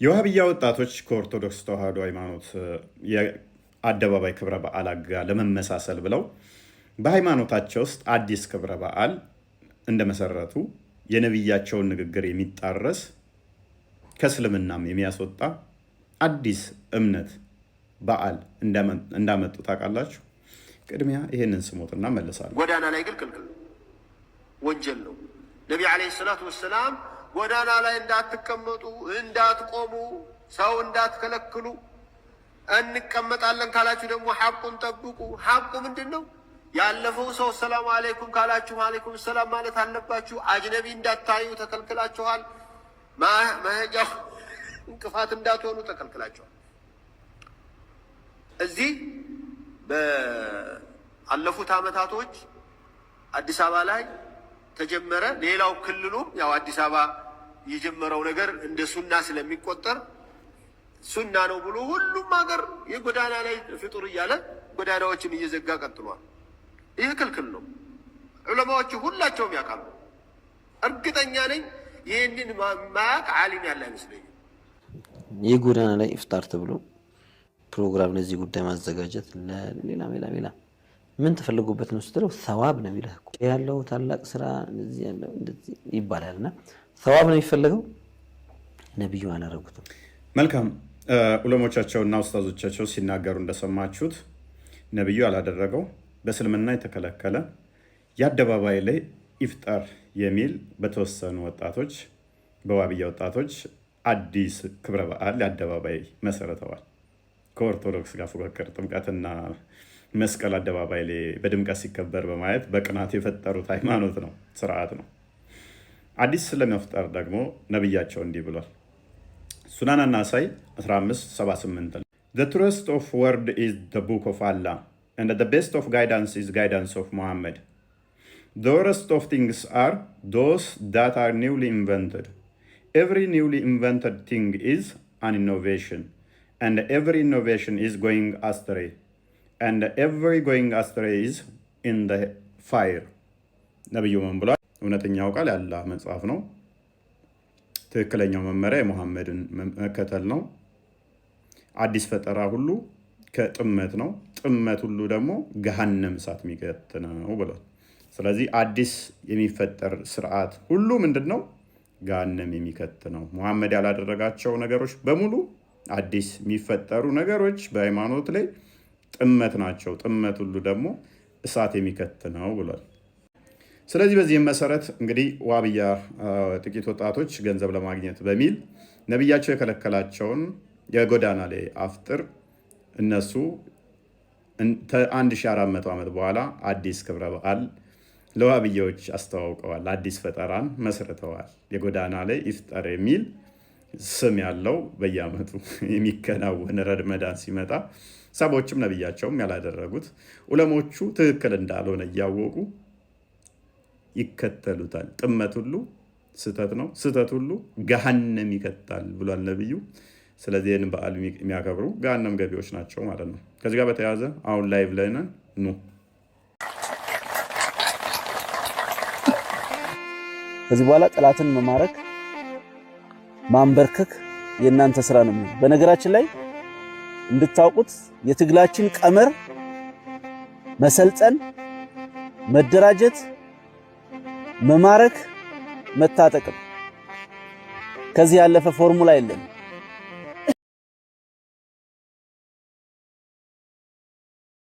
የዋህብያ ወጣቶች ከኦርቶዶክስ ተዋህዶ ሃይማኖት የአደባባይ ክብረ በዓል ጋር ለመመሳሰል ብለው በሃይማኖታቸው ውስጥ አዲስ ክብረ በዓል እንደመሰረቱ፣ የነቢያቸውን ንግግር የሚጣረስ፣ ከእስልምናም የሚያስወጣ አዲስ እምነት በዓል እንዳመጡ ታውቃላችሁ። ቅድሚያ ይሄንን ስሞትና መለሳለሁ። ጎዳና ላይ ግን ክልክል ወንጀል ነው። ነቢ ዓለይሂ ሰላቱ ወሰላም ጎዳና ላይ እንዳትቀመጡ፣ እንዳትቆሙ፣ ሰው እንዳትከለክሉ፣ እንቀመጣለን ካላችሁ ደግሞ ሐቁን ጠብቁ። ሐቁ ምንድን ነው? ያለፈው ሰው ሰላም አለይኩም ካላችሁ አለይኩም ሰላም ማለት አለባችሁ። አጅነቢ እንዳታዩ ተከልክላችኋል። መሄጃ እንቅፋት እንዳትሆኑ ተከልክላችኋል። እዚህ በአለፉት አመታቶች አዲስ አበባ ላይ ተጀመረ። ሌላው ክልሉም ያው አዲስ አበባ የጀመረው ነገር እንደ ሱና ስለሚቆጠር ሱና ነው ብሎ ሁሉም ሀገር የጎዳና ላይ ፍጡር እያለ ጎዳናዎችን እየዘጋ ቀጥሏል። ይህ ክልክል ነው። ዑለማዎቹ ሁላቸውም ያውቃሉ። እርግጠኛ ነኝ ይህንን ማያውቅ ዓሊም ያለ አይመስለኝም። የጎዳና ላይ ኢፍጣር ተብሎ ፕሮግራም ለዚህ ጉዳይ ማዘጋጀት ሌላ ሌላ ሌላ ምን ተፈልጎበት ነው ስትለው ሰዋብ ነው የሚልህ እኮ። ያለው ታላቅ ስራ እንደዚህ ያለው እንደዚህ ይባላል እና ሰዋብ ነው የሚፈለገው። ነቢዩ አላረጉትም። መልካም፣ ዑለሞቻቸውና ኡስታዞቻቸው ሲናገሩ እንደሰማችሁት ነቢዩ ያላደረገው፣ በእስልምና የተከለከለ የአደባባይ ላይ ኢፍጣር የሚል በተወሰኑ ወጣቶች፣ በዋብያ ወጣቶች አዲስ ክብረ በዓል የአደባባይ መሰረተዋል። ከኦርቶዶክስ ጋር ፉክክር፣ ጥምቀትና መስቀል አደባባይ ላይ በድምቀት ሲከበር በማየት በቅናት የፈጠሩት ሃይማኖት ነው፣ ስርዓት ነው። አዲስ ስለመፍጠር ደግሞ ነብያቸው እንዲህ ብሏል። ሱናን አናሳይ 1578፣ "The truest of word is the book of Allah, and the best of guidance is guidance of Muhammad. The worst of things are those that are newly invented. Every newly invented thing is an innovation, and every innovation is going astray, and every going astray is in the fire." ነብዩ ምን ብሏል? እውነተኛው ቃል የአላህ መጽሐፍ ነው። ትክክለኛው መመሪያ የሙሐመድን መከተል ነው። አዲስ ፈጠራ ሁሉ ከጥመት ነው። ጥመት ሁሉ ደግሞ ገሃነም እሳት የሚከት ነው ብሏል። ስለዚህ አዲስ የሚፈጠር ስርዓት ሁሉ ምንድን ነው? ገሃነም የሚከት ነው። ሙሐመድ ያላደረጋቸው ነገሮች በሙሉ፣ አዲስ የሚፈጠሩ ነገሮች በሃይማኖት ላይ ጥመት ናቸው። ጥመት ሁሉ ደግሞ እሳት የሚከት ነው ብሏል። ስለዚህ በዚህም መሰረት እንግዲህ ዋብያ ጥቂት ወጣቶች ገንዘብ ለማግኘት በሚል ነቢያቸው የከለከላቸውን የጎዳና ላይ አፍጥር እነሱ ከ1400 ዓመት በኋላ አዲስ ክብረ በዓል ለዋብያዎች አስተዋውቀዋል። አዲስ ፈጠራን መስርተዋል። የጎዳና ላይ ኢፍጠር የሚል ስም ያለው በየዓመቱ የሚከናወን፣ ረመዳን ሲመጣ፣ ሰዎችም ነቢያቸውም ያላደረጉት፣ ዑለሞቹ ትክክል እንዳልሆነ እያወቁ ይከተሉታል። ጥመት ሁሉ ስህተት ነው፣ ስህተት ሁሉ ገሃነም ይከታል ብሏል ነብዩ። ስለዚህ ይህን በዓል የሚያከብሩ ገሃነም ገቢዎች ናቸው ማለት ነው። ከዚህ ጋር በተያያዘ አሁን live ላይ ነን፣ ኑ። ከዚህ በኋላ ጠላትን መማረክ፣ ማንበርከክ የእናንተ ስራ ነው የሚሆነው። በነገራችን ላይ እንድታውቁት የትግላችን ቀመር መሰልጠን፣ መደራጀት፣ መማረክ፣ መታጠቅም። ከዚህ ያለፈ ፎርሙላ የለም።